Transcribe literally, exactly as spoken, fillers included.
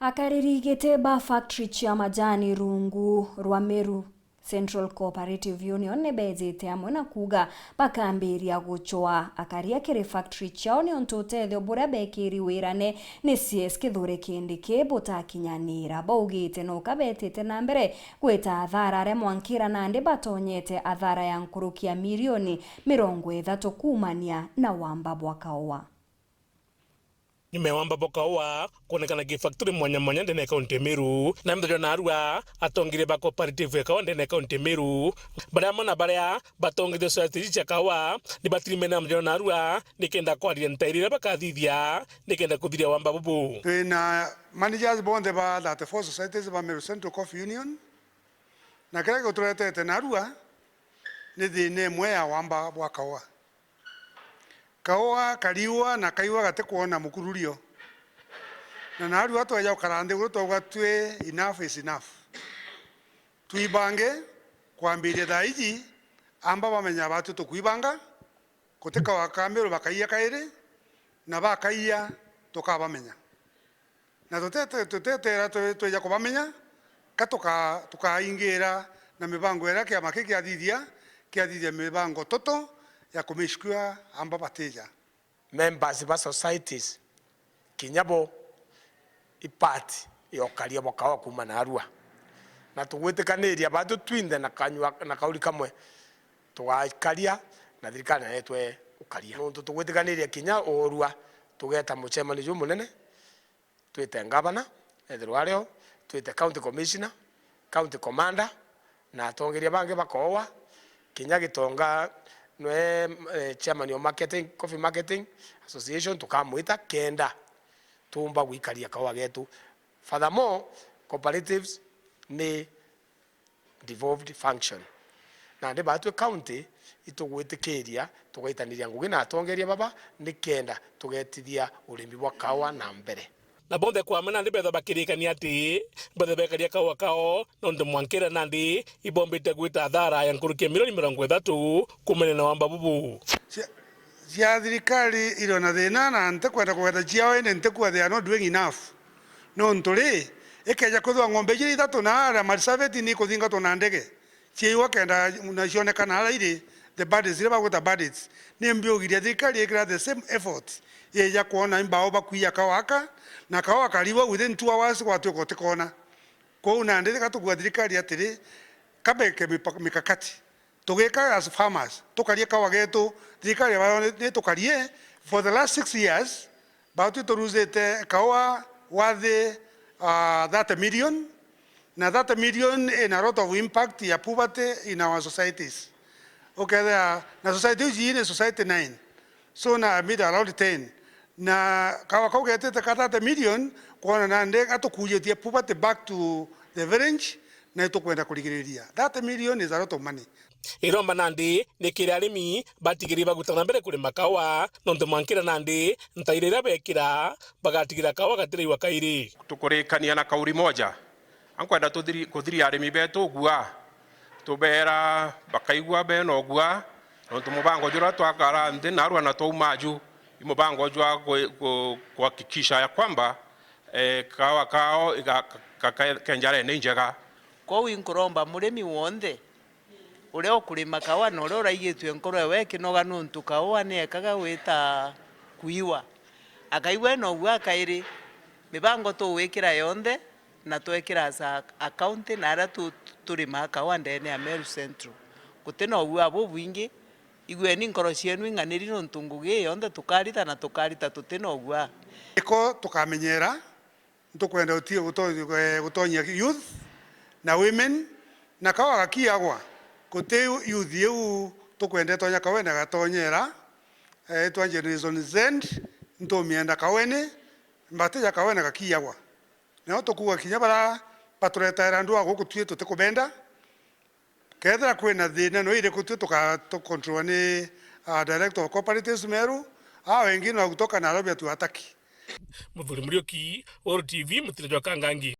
Akariri giti ba factory cia majani rungu rwa Meru Central Cooperative Union ni beejite amwe na kuuga bakambiria gucwaa akaria kiri factory ciao niuntu utethio buria beekiri wirane ni C S Kithure Kindiki butakinyaniira. Baugite no kabetite na mbere gwita athara aria mwankira nandi batonyete athara ya nkuruki ya milioni mirongo ithatu kuumania na wamba bwa kaua. Nyuma ya wamba bwa kaua kwonekana ki factory mwanya mwanya ndene ya kaunti ya Meru, na mithenya ya narua atongeria ba cooperative ya kaua ndene ya kaunti ya Meru, baria amwe na baria batongethia society cia kaua ni batirimene na mithenya ya narua nikenda kwaria ntairi iria bakathithia nikenda kuthiria wamba bubu. Twina managers bonthe ba thirty-four societies ba Meru Central Coffee Union, na kiria gituretete narua ni thina imwe ya wamba bwa kaua. Kaua kariua na kaiua gatikwona mukururio. Na narua tweja gukara nthiguru twauga twi enough is enough. Twibange kwambiria thaa iji, amba bamenya batwi tukwibanga, guti kaua ka Meru bakaia kairi, na bakaia tukabamenya. Na tutete-, tutetera twe-, tweja kubamenya, ka tuka-, tukaingira na mibango iria kiama kii kiathithia, kiathithia mibango toto ya kumishkua amba batija. Members ba societies, kinya bo i part ya ukaria bwa kaua kuuma narua. Na tugwitikaniria batwi twinthe na kanyua, na kauri kamwe, tugakaria na thirikari nayo itwe ukaria. Nontu tugwitikaniria kinya uurua, tugeta mucemani jumunene, twite ngavana, ethirwa ario, twite county commissioner, county commander, na atongeria bangi ba kaua, kinya Gitonga nwe, eh, chairman of marketing, Coffee Marketing Association, tukamwita kenda tuumba gwikaria kaua getu. Furthermore, cooperatives ni devolved function. Nandi batwi county itugwitikiria tugaitaniria ngugi na atongeria baba nikenda tugetithia urimi bwa kaua na mbere. Na bonthe kwa amwe nandi bethwa bakirikania ati bethwa bekaria kaua kao nontu mwankira nandi ibombite gwita athara ya nkuruki ya milioni mirongo ithatu kumania na wamba bubu. Cia, cia thirikari iri na thina na ntikwenda kugweta ciao, indi ntikua they are not doing enough. Nontu ri, ikeja kwithirwa ng'ombe ijiri ithatu na aria Marsabit ni ikuthingatwa na ndege, ciaigwa kenda na cionekana aria iri, the bandits, iria bagwita bandits. Ni mbiugiria thirikari ikira the same effort, yeja kwona imbao bakuia kaua aka, na kaua kariwa within two hours gwatuika utikona. Kwou nandi gatukua thirikari atiri, kabeke mipa-, mikakati. Tugika as farmers, tukarie kaua getu, thirikari bayo ni, ni tukarie. For the last six years, batwi turuzite kaua wathi, ah, thirty million, na thirty million in a lot of impact ya poverty in our societies. Ukethira, na society iu cii ni society nine. So na made around ten. Na kaua kau getite ka thirty million, kwona nandi gatukujitie poverty back to the village, na itukwenda kurigiriria. Thirty million is a lot of money. Iromba nandi ni kiri arimi batigiri baguta na mbere kurima kaua, nontu mwankira nandi ntaire iria bekira, bagatigira kaua gatiraigwa kairi. Tukurikania na kauri moja, ankwenda tuthiri-, kuthiria arimi betu ugua, tubeera bakaigua bena ugua, nontu mubango juria twakara nthi narua na twauma ju, i mubango jwa ku-, ku-, kuhakikisha ya kwamba, eh, kaua kao iga-, ka-, ka-, ke njarene injega. Kwou inkuromba murimi wonthe uria ukurima kaua na uria uraigitue nkoro ewe ikinoga, nontu kaua ni ekaga gwita kuiwa, akaigua ena ugua kairi. Mibango tugwikira yonthe na twekira as a, a county na aria tu-, turimaa kaua ndene ya Meru Central. Guti na ugua bubwingi, igueni nkoro cienu ing'aniri, nontu ngugi ii yonthe tukarita na tukarita tuti na ugua. Iko tukamenyera, ntukwenda uti-, guto-, eh, gutonyia youth na women, na kaua gakiagwa, guti youth iu tukwenda itonya kauene gatonyera, eh, itwa Generation Z, ntumienda kauene, mbatija kauene gakiagwa. Nao tukuuga kinya baria baturetaira ndwaa guku tui tutikubenda. Kethira kwina thina no iriku tui tuka-, tucontrolwa ni, ah, Director of Cooperatives Meru, aa wengi no gutoka Nairobi atuataki. Muthuri Muriuki, Uru T V, mutino jwa Kangangi.